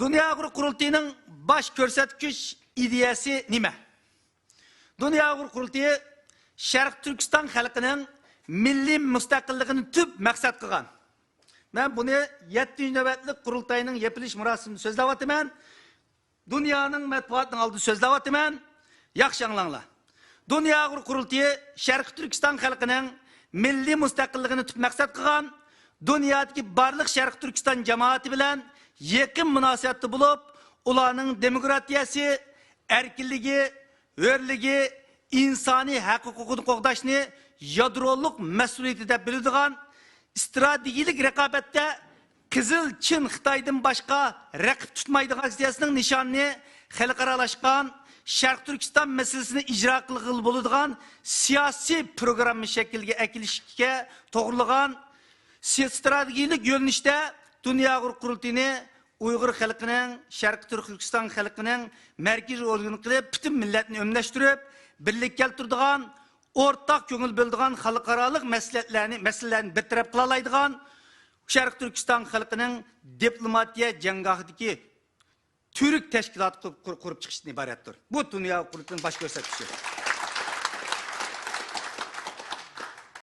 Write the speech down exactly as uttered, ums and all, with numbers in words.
دۇنيا ئۇيغۇر قۇرۇلتىيىنىڭ باش كۆرسەتكۈچ ئىدىيەسى نېمە؟ دۇنيا ئۇيغۇر قۇرۇلتىيى شەرقىي تۈركىستان خەلقىنىڭ مىللىي مۇستەقىللىقىنى تۈپ مەقسەت قىلغان. مەن بۇنى يەتتىنچى نۆۋەتلىك قۇرۇلتاينىڭ يېپىلىش مۇراسىمىدا سۆزلەۋاتىمەن. دۇنيانىڭ مەتبۇئاتىنىڭ ئالدىدا سۆزلەۋاتىمەن. ياخشى ئاڭلاڭلار. دۇنيا ئۇيغۇر قۇرۇلتىيى شەرقىي تۈركىستان خەلقىنىڭ مىللىي مۇستەقىللىقىنى تۈپ مەقسەت قىلغان، دۇنيادىكى بارلىق شەرقىي تۈركىستان جامائىتى بىلەن يېقىن مۇناسىۋەتتە بولۇپ، ئۇلارنىڭ دېموكراتىيەسى، ئەركىنلىكى، ھۆرلۈكى، ئىنسانىي ھەق ھوقۇقىنى قوغداشنى يادرولۇق مەسئۇلىيىتى دەپ بىلىدىغان، ئىستراتېگىيىلىك رىقابەتتە قىزىل چىن خىتايدىن باشقا رەقىب تۇتمايدىغان سىياسىتىنىڭ نىشانىنى خەلقئارالاشقان، شەرقىي تۈركىستان مەسىلىسىنى ئىجرا قىلغىلى بولىدىغان سىياسىي پروگرامما شەكلىگە ئەكېلىشكە توغرىلىغان سى-، ئىستراتېگىيىلىك يۆنىلىشتە دۇنيا ئۇيغۇر قۇرۇلتىيىنى ئۇيغۇر خەلقىنىڭ، شەرقىي تۈركىستان خەلقىنىڭ مەركىزىي ئورگىنى قىلىپ، پۈتۈن مىللەتنى ئۈندەشتۈرۈپ، بىرلىككە كەلتۈرىدىغان، ئورتاق كۆڭۈل بۆلىدىغان خەلقئارالىق مەسلىھەتلەرنى، مەسىلىلەرنى بىر تەرەپ قىلالايدىغان، شەرقىي تۈركىستان خەلقىنىڭ دىپلوماتىيە جەڭگاھىدىكى تۈۋرۈك تەشكىلات قۇرۇپ، قۇرۇپ چىقىشتىن ئىبارەتتۇر. بۇ دۇنيا قۇرۇلتىيىنىڭ باش كۆرسەتكۈچى.